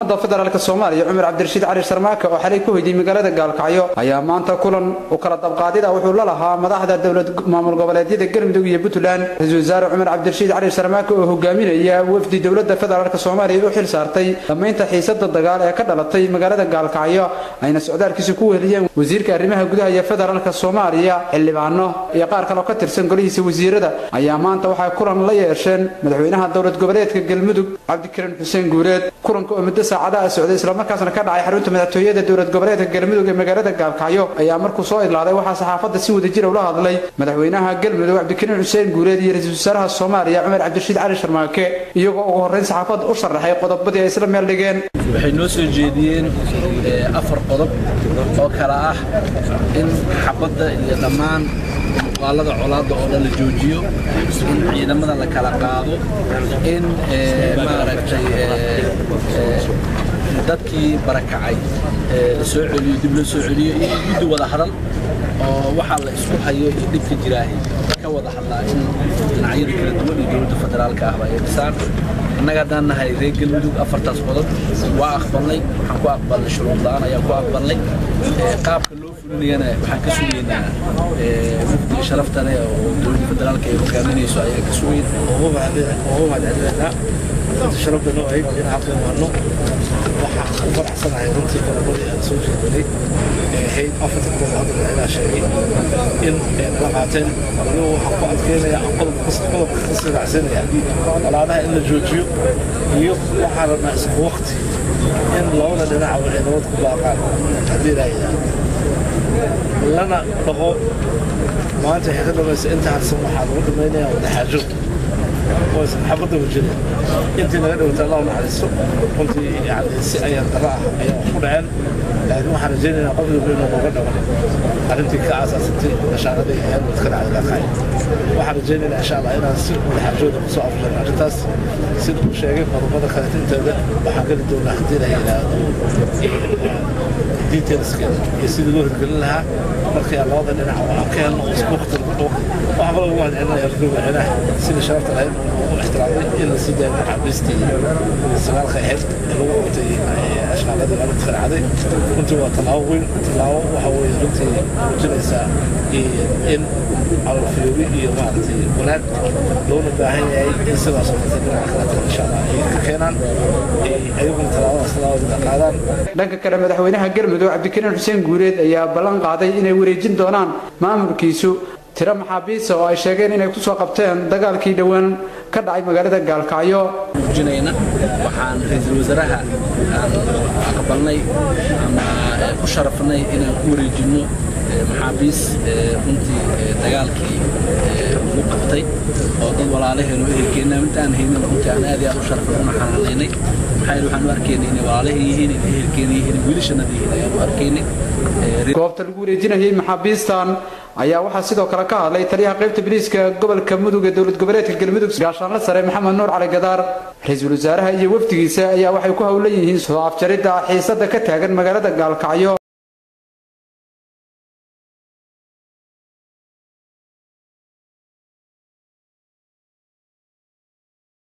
Federaalka Soomaaliya Cumar Cabdirashiid Cali Sharmaake oo xalay ku hoydiyay magaalada Gaalkacyo ayaa maanta kulan u kala dabqaadida wuxuu la lahaa madaxda dowlad maamul goboleedyada Galmudug iyo Puntland. Ra-iisul wasaare Cumar Cabdirashiid Cali Sharmaake oo hogaaminaya wafdi dowladda federaalka Soomaaliya u xil saartay dhammaynta xiisada dagaal ee ka dhalatay magaalada Gaalkacyo, ayna socdaalkiisa ku weheliyeen wasiirka arrimaha gudaha iyo federaalka Soomaaliya, xildhibaano iyo qaar kale oo ka tirsan golihiisa wasiirada, ayaa maanta waxay kulan la yeesheen madaxweynaha dowlad goboleedka Galmudug Cabdikariin Xuseen Guuleed. Kulanka oo muddo saacadaha socday islamarkaasna ka dhacay xarunta madaxtooyada dowlad goboleedka Galmudug ee magaalada Gaalkacyo ayaa markuu soo idlaaday waxaa saxaafadda si wadajir ula hadlay madaxweynaha Galmudug Cabdikariin Xuseen Guuleed iyo ra-iisul wasaaraha Soomaaliya Cumar Cabdirashiid Cali Sharmaake, iyagoo ugu horreyn saxaafadda u sharaxay qodobadii ay isla meel dhigeen. Waxay noo soo jeediyeen 4 qodob oo kala ah in xabadda iyo dhammaan muuqaalada colaadda oo dhan la joojiyo, in ciidamada la kala qaado, in maaragtay dadkii barakacay la soo celiyo, dib loo soo celiyo, iyo guddi wada hadal oo waxaa la isku hayo iyo dhibka jiraahi ka wada hadlaa in dhinacyada kala duwan iyo dowladda federaalka ahba ay dhisaan. Annaga haddaan nahay reer Galmudug, 4taas qodob waa aqbalnay. Waxaan ku aqbalnay shuruud la'aan ayaan ku aqbalnay. Qaabka loo fulinayana waxaan ka sugaynaa wafdiga sharafta leh oo dowladda federaalka ay hogaaminayso ayaan ka sugayn. Ugu mahadcelinaynaa runtii, sharaf bay noo ahayd in halkan imaano. Waxaan ku faraxsanahay runtii qodobadii aan soo jeedinay ee ahayd 4ta qodob hadda madaxweynaha sheegay in nala qaateen. Waliba waxaan ku adkeynaya aan qodobka ka sii raacsanaya colaadaha in la joojiyo, iyo waxaan rabnaa isku waqti in labada dhinac ay nabad ku baaqaan haddii ilaa yidhaahdo lana dhaqo. Maanta waxay ka dambaysa inta harsan waxaa lagu dhamaynayaa wadaxaajo oo aysan xabadda wajinin. Intii naga dhawata Allah u naxariisto, runtii yani si ayaan darro ah ayaa wax ku dhaceen, laakiin waxaan rajaynaynaa qof walba inuu nooga dhaban arrintii ka aasaasantay mashaaqadii ahayd wad ka dhacday Gaalkacyo. Waxaan rajaynaynaa insha Allah inaan si wadaxaajooda kusoo afjarno arrintaas. Sida uu sheegay, qodobada kaleeta inteeda waxaan geli doonaa haddii la yidhaahdo detailskeeda iyo sidii loo hirgelin lahaa markii aan labada dhinac oo aan ka helno oo isku waqti lagu dhawo. Waxaan kaloo ugu mahadcelinaya rasuul madaxweynaha sidii sharafta lahayd oo u ixtiraamay in la sii daayo maxaabiistii 9ka ahayd ee lagu qabtay ashqaaladii maalinta ka dhacday. Runtii waa tallaabo weyn, tallaabo waxa weeye runtii muujinaysaa in calolfiyoobi iyo maaragtay wanaag loona baahan yahay in sidaas oo kaleeta dhinaca kaleeta insha Allah ay ka keenaan, ayaguna tallaabadaas tallaabada qaadaan. Dhanka kale, madaxweynaha Galmudug Cabdikariin Xuseen Guuleed ayaa ballan qaaday inay wareejin doonaan maamulkiisu tiro maxaabiista oo ay sheegeen inay ku soo qabteen dagaalkii dhowaan ka dhacay magaalada Gaalkacyo. Muujinayna waxaan ra-iisul wasaaraha aan aqbalnay ama ku sharafnay inaan ku wareejinno maxaabiis runtii dagaalkii lagu qabtay oo dad walaalaheen oo ehelkeenna inta aan haynin runtii aan aad iyo aad u sharafnay una xanaanaynay. Maxaa yeele waxaan u arkaynay inay walaalahay yihiin, inay ehelkeena yihiin, wiilashanada yihiin ayaan u arkaynay. Goobta lagu wareejinayay maxaabiistan ayaa waxaa sidoo kale ka hadlay taliyaha qaybta biliiska gobolka Mudug ee dowlad goboleedka Galmudug, gaashaanle sare Maxamed Nuur Cali Gadaar. Ra-iisul wasaaraha iyo wafdigiisa ayaa waxay ku howlan yihiin soo afjaridda xiisada ka taagan magaalada Gaalkacyo.